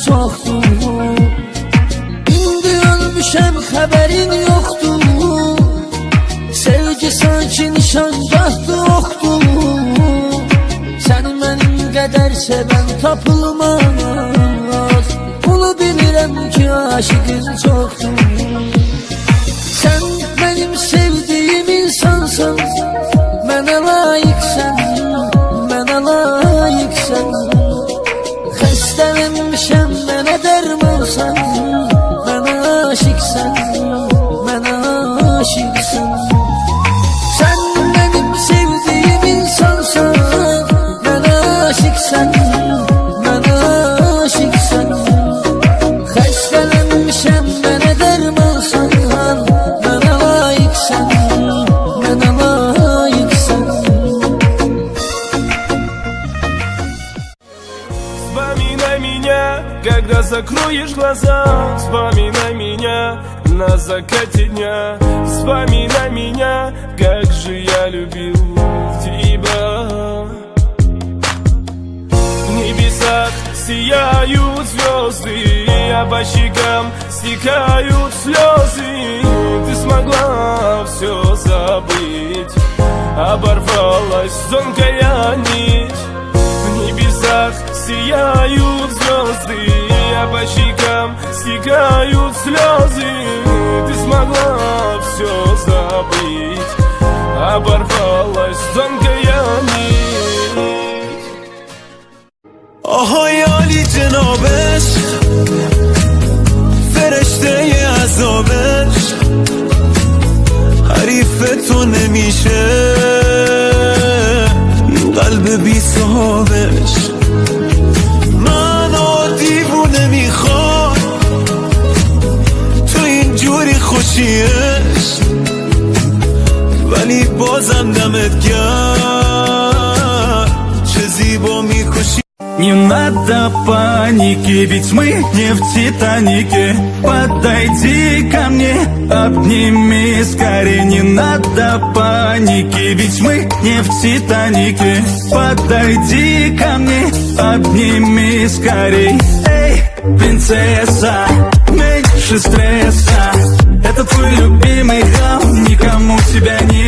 çoxdur. İndi ölmüşəm, xəbərin yoxdur. Sevgi sanki nişangahdır, oxdur. Sən mənim qədər sevən tapılmaz. Bunu bilirəm ki, aşıqın çoxdur. Sən mənim sevdiyim insansan, mənə layiqsən, mənə layiqsən. Xəstələnmişəm, mənə dərmansan, mənə aşiqsən, mənə aşiqsən. Sən mənim sevdiyim insansan, mənə aşiqsən, mənə aşiqsən. Xəstələnmişəm, mənə dərmansan, mənə layiqsən, mənə layiqsən. Вспоминай меня, когда закроешь глаза. Вспоминай меня на закате дня. Вспоминай меня, как же я любил тебя. В небесах сияют звезды, а по щекам стекают слезы. Ты смогла все забыть, оборвалась тонкая нить. В небесах сияют звезды, а по щекам стекают слезы. Ты смогла все забыть, оборвалась тонкая нить. آهای عالی جنابش، فرشته عذابش، حریف تو نمیشه این قلب بی صاحبش. منو دیوونه میخواد تو اینجوری خوشیش، ولی بازم دمت گرم، چه زیبا میکشی. Не надо паники, ведь мы не в «Титанике». Подойди ко мне, обними скорее. Не надо паники, ведь мы не в «Титанике». Подойди ко мне, обними скорей. Эй, принцесса, меньше стресса. Это твой любимый хам, никому тебя не